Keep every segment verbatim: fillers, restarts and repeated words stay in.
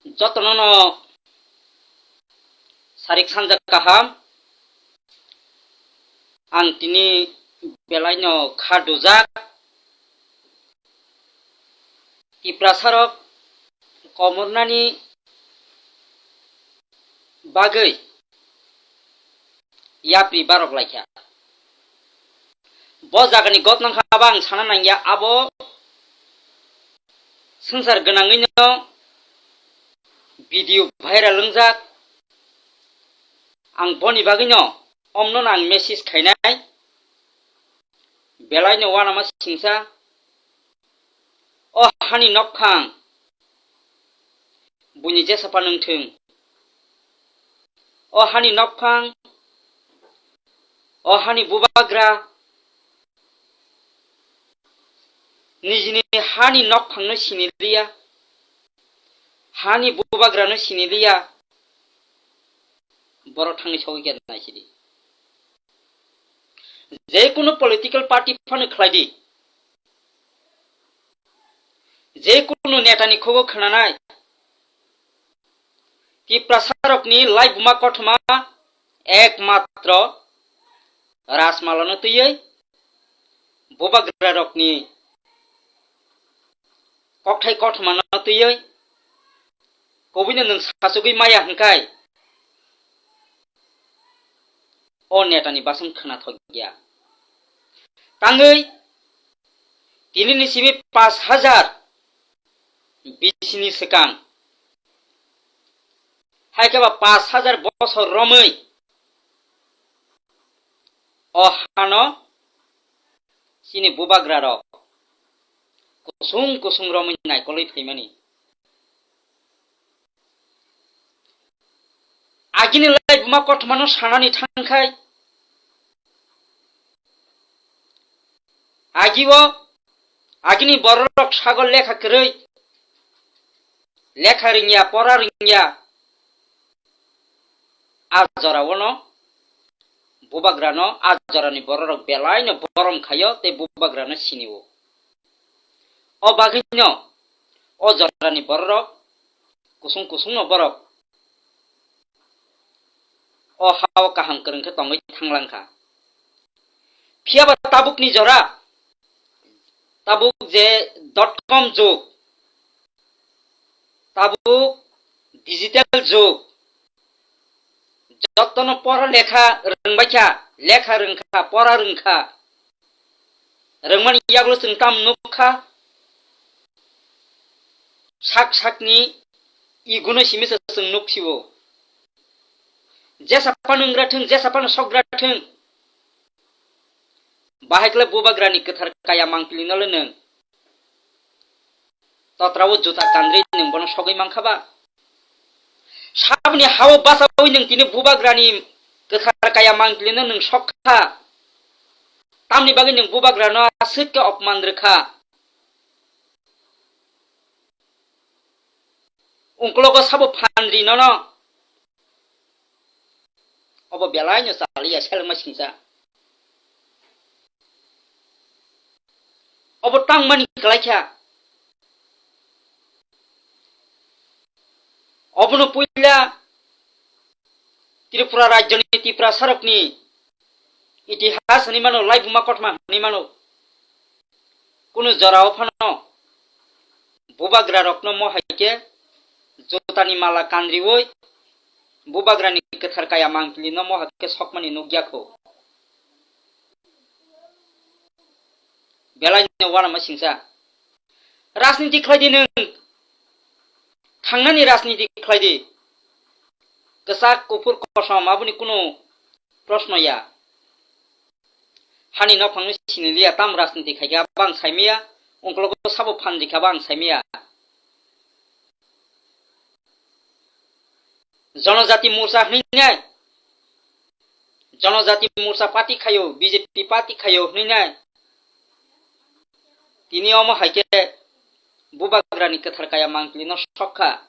Jotono no sarik sanja kaham. Ang tini belaino kha dujak. Tiprasarok komornani bagwi yapri barok laikha. Bo jagani gotnang kha ba ang sana nangya, abo swngchar gwnangwino video viral wngjak. Ang boni bagwino omno ang message khainai. Belaino uanama singsa. O hani nokphang, buini jesa phano wngthung. O hani nokphang, o hani bubagra, nijini hani nokphangno siniliya, hani bubagrano siniliya, borok thangwi sogwi khe naisidi. Je kunu political party phano khlai di, je kunu netani khogo khwnanai, Tiprasarokni laibuma kothoma ekmatro Rajmalano twiwi, bubagrarokni kokthai kothomano twiwi, kobuino nwng sachugwi maya hwnkhai, o netani basong khwnathokya. Tangwi tinini simi pash hajar bisini swkang, hai khe ba pash hajar bosor romwi o hano chini bubagrarok kusung kusung romwi naikolwi phaimani. Agini laibuma kothomano sanani thangkhai, agio agini bororok sago lekha kwrwi, lekha rwngya, pora rwngya, a joraono bubagrano a jorani bororok belaino borom khaio tei bubagrano sinio. O bagwino o jorani bororok kusung kusungno borok o hao kaham kwrwng khe tongwi thanglangkha. Phiyaba tabukni jora, tabuk je dot com jug, tabuk digital jug, jotono pora lekha rwngbaikha, lekha rwngkha, pora rwngkha, rwngmani yagulo chwng tam nukha, sak sakni iguno simi se chwng nuksio. Jesa phano wnggra thung, jesa phano sokgra thung, bahai khle bubagrani kwthar kaya mangpili no le nwng totrao juta kanrwi nwng bono sogwi mankha ba? Saboni hao bachawi nwng tini bubagrani kwthar kaya mangpili no nwng sokha. Tamni bagwi nwng bubagrano aswk khe opman rwkha? Ungkologo sabo phanri nono. Obo belaino chaliya selengma singsa. Obo tangmani kwlaikha. Obono puila Tripura rajyoni Tiprasarokni itihas hwnwi mano, laibuma kothoma hwnwi mano. Kunu jorao phano bubagrarokno mo hai khe jotani mala kanriwi bubagrani kwthar kaya mangpili no mo hai khe sokmani nukya kho. Belaino uanama singsa. Rajniti khlai di nwng. Thangnani rajniti khlai di. Kwchak, kuphur, kosom aboni kunu proshno ya. Hani nophangno siniliya, tam rajniti khaikha bang saimiya, ungkologo sabo phanrikha bang saimiya. Jonojati Morcha hwnwi nai, Jonojati Morcha party khaio, B J P party khaio hwnwi nai. Tini omo hai khe bubagrani kwthar kaya mangpili no sokha.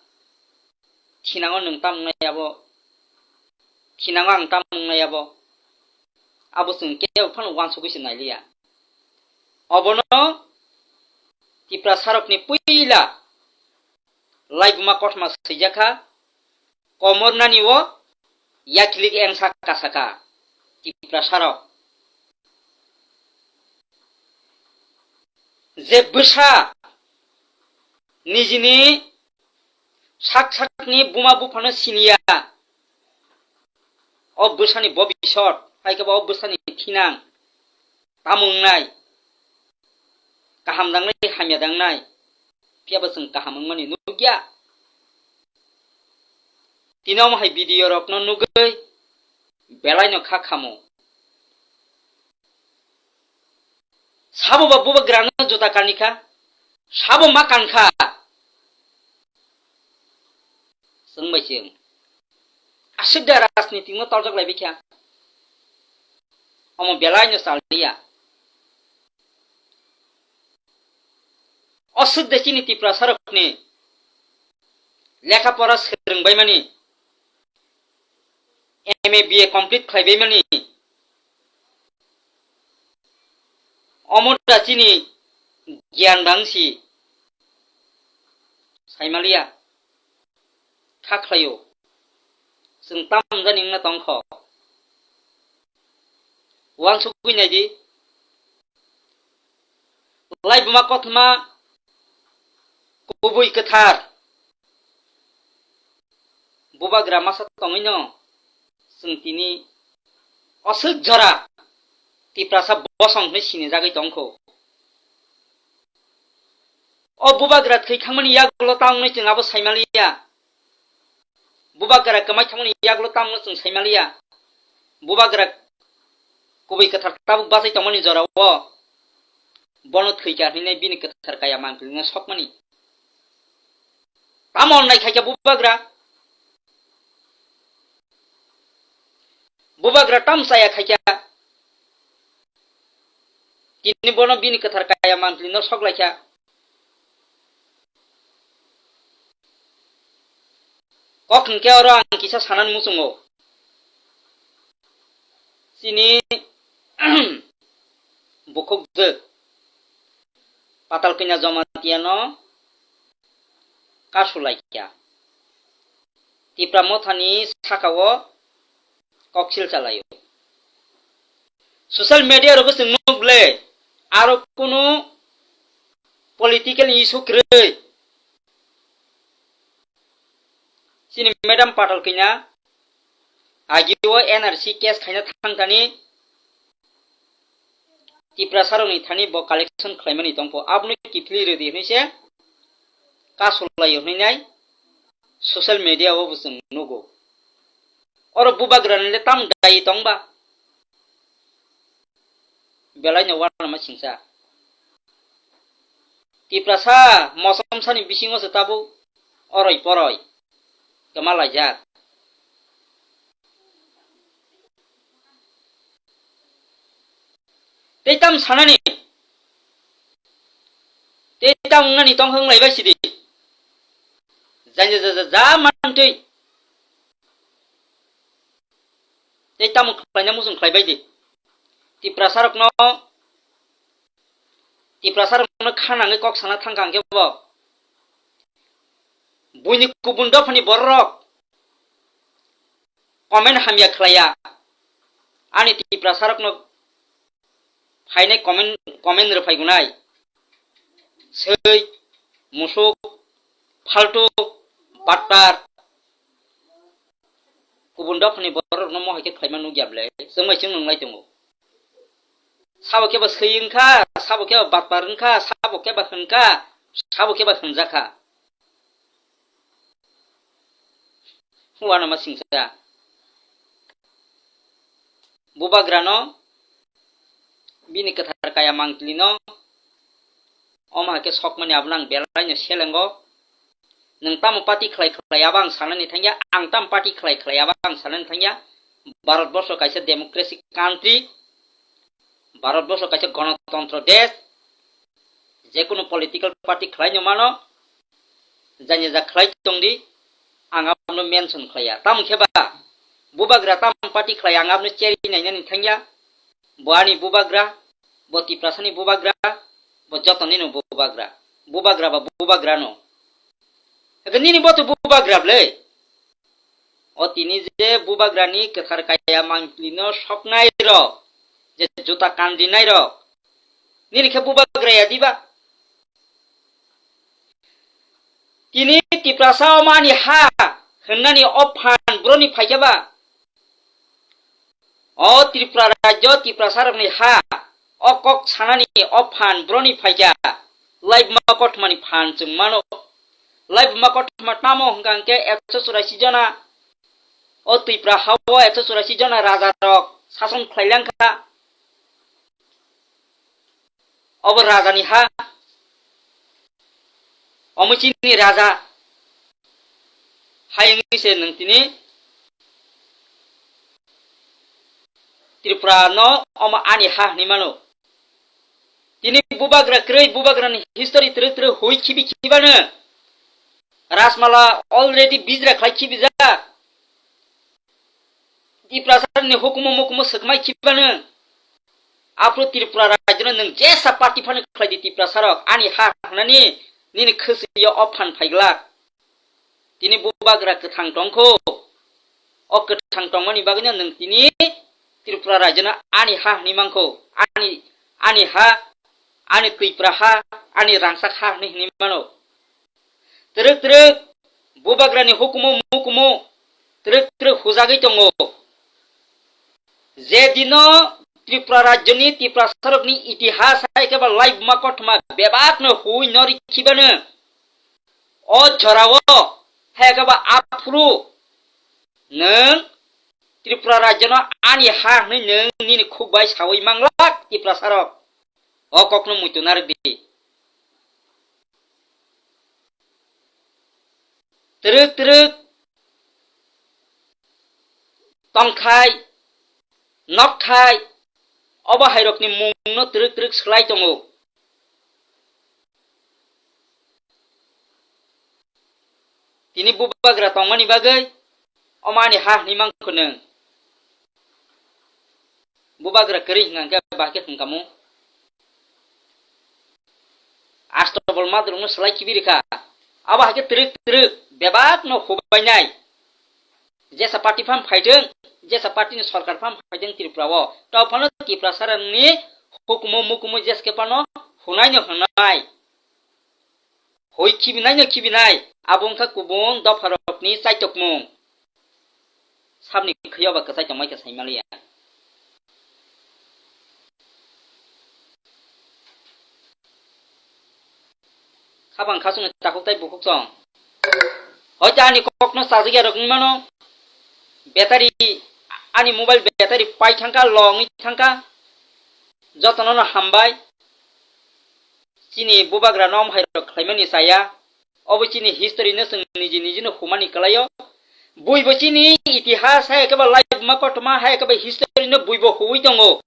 Thinango nwng tam wngnai abo, thinango ang tam wngnai abo. Abo chwng kebo phano uansugwi se nailiya. Obono Tiprasarokni puila laibuma kothoma swijak kha, komornani o yakilik engsa kasaka Tiprasarok. Je bwsa nijini sak sakni buma buphano siniya, o bwsani bobisot, hai khe bo o bwsani thinang tamo wngnai, kaham dangnai, hamya dangnai, phiya bo chwng kaham wngmani nukya. Tini omo hai video rokno nugwi belaino kha khamo. Sabo ba bubagrano juta kanikha, sabo ma kankha. Chwng bai chwng aswk da rajniti no torjak lai bikha. Omo belai no chaliya. Aswk da chini Tiprasa rokni lekha pora swrwng bai mani, M A B A complete khlai bai mani, omo da chini giyan bangsi saimaliya. Kha khlaio. Chwng tamjani wngna tongkho. Uansugwi naidi. Laibuma kothoma kubui kwthar. Bubagra masa tongwino chwng tini aswk jora Tiprasa bosong hwnwi sinijagwi tongkho. O bubagra thwi thangmani yagulo tamni chwng abo saimaliya. Bubagra kwmai thangmani yagulo tamno chwng saimaliya. Bubagra kubui kwthar tabuk bachai tongmani jorao bono thwikha hwnwi bini kwthar kaya mangpili no sokmani. Tamo onnai khaikha bubagra? Bubagra tam chaya khaikha? Tini bono bini kwthar kaya mangpili no sok laikha. Kok hwnkhe oro ang kisa sanani muchungo. Chini bukhuk jwk Patal Kanya Jamatia no kasulaikha. Tipra Mothani sakao koksil chalaio. Social media rogo chwng nuk le aro kunu political issue kwrwi. Chini Madam Patal Kanya agio N R C case khaina thangthani Tiprasarokni thani bo collection khlaimani tongpho, abono kiphilwi rwdi hwnwi se kasulaio hwnwi nai social media o bo chwng nugo. Oro bubagrani le tam dai tongba? Belaino uanama singsa. Tiprasa mosomsani bisingo se tabuk oroi poroi kwma laijak. Tei tam sanani, tei tam wngnani tongkha wnglaibai sidi. Jani ja ja ja mantwi. Tei tamo khlaina muchung khlaibai di. Tiprasarokno, Tiprasarokno kha nangwi kok sana thangkha hwnkhe bo. Buini kubun dophani bororok comment hamya khlaiya. Ani Tiprasarokno phainai comment, comment rwphai gunai. Swi, musuk, phaltu, battar. Kubun dophani bororokno mohai khe khlaima nukya ble, chwngbai chwng nwnglai tongo. Sabo khe bo swi wngkha, sabo khe bo battar wngkha, sabo khe bo hwnkha, sabo khe bo hwnjakha. Uanama singsa. Bubagrano, bini kwthar kaya mangpilino, omo hai khe sokmani abono ang belaino selengo. Nwng tamo party khlai khlai abo ang sanani thangya, ang tamo party khlai khlai abo ang sanani thangya. Bharat borsho kaisa democracy country, Bharat borsho kaisa gonotontro desh, jekunu political party khlaino mano, jani ja khlai tongdi, ang abono mention khlaiya. Tamo khe ba, bubagra tamo party khlai ang abono cheri nainani thangya, bo ani bubagra, bo Tiprasani bubagra, bo jotonino bubagra, bubagra ba bubagrano. Eke nini bo to bubagra ble. O tini je bubagrani kwthar kaya mangpili no soknai rok, je juta kandinai rok, nini khe bubagra ya diba? Tini Tiprasa o mani ha hwnmani o phan broni phaikha ba? O Tripura rajyo, Tiprasa rokni ha, o kok sanani o phan broni phaikha, laibuma kothomani phan chwng mano. Laibuma kothoma tamo hwnkha hwnkhe ekso churashi jona, o Tripura hao ekso churashi jona raja rok sason khlai langkha. Obo rajani ha, omo chini raja hai wngwi se nwng tini Tripura no omo ani ha hwnwi mano. Tini bubagra kwrwi, bubagrani history twrwk twrwk hui khibi khibano Rajmala already bijra khlai khibijak. Tiprasarni hukumu mukumu swkmai khibano. Aphuru Tripura rajyono nwng jesa party phano khlai di Tiprasarok, ani ha hwnani nini khwswiyo o phan phaiglak. Tini bubagra kwthang tongkho. O kwthang tongmani bagwino nwng tini Tripura rajyono ani ha hwnwi mankho. Ani, ani ha, ani Twipra ha, ani rangchak ha hwnwi hwnwi mano. Twrwk twrwk bubagrani hukumu mukumu twrwk twrwk hujagwi tongo. Je dino Tripura rajyoni Tiprasarokni itihas hai khe ba laibuma kothoma bebakno hui no rikhibano, o jorao hai khe ba aphuru nwng Tripura rajyono ani ha hwnwi nwng nini khuk bai saui manglak Tiprasarok. O kokno muitu narwk di. Twrwk twrwk tongthai, nokthai, obo hairokni mungno twrwk twrwk swlai tongo. Tini bubagra tongmani bagwi omo ani ha hwnwi mankho nwng. Bubagra kwrwi hwnkha hwnkhe bahai khe hwnkhamu. Astobol madrokno swlai khibi rikha. Abo hai khe twrwk twrwk bebakno hubainai. Jesa party phano phaithwng, jesa party ni sorkar phano phaithwng Tripura o. Tao phano Tiprasarokni hukumu mukumu jeske phano hunaino hwnai. Hoi khibinaino khibinai, abo wngkha kubun dopharokni chaitokmung. Sabni khwio ba kwchai tongmai khe saimaliya. Khabang khasungni takhuk tai bukhuk song. Hoite ani kokno chajagya rok wngmano. Battery, ani mobile battery pai thangkha, low wngwi thangkha. Jotono no hambai. Chini bubagra no omo hai rok khlaimani chaya. Obo chini history no chwng niji niji no humani kwlaio. Buibo chini itihas hai khe ba laibuma kothoma hai khe ba history no buibo huwi tongo.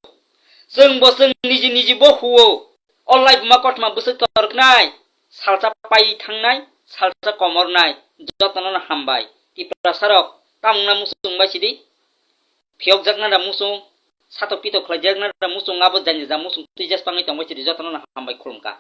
Chwng bo chwng niji niji bo huo. O laibuma kothoma bwswk torknai, salsa pai thangnai, salsa komornai, jotono no hambai. Tiprasarok, tamungna muchung bai sidi, phiyokjakna da muchung, satok pitok khlaijakna da muchung, abo jani ja muchung twi jes pangwi tongbai sidi, jotono no hambai khulumkha.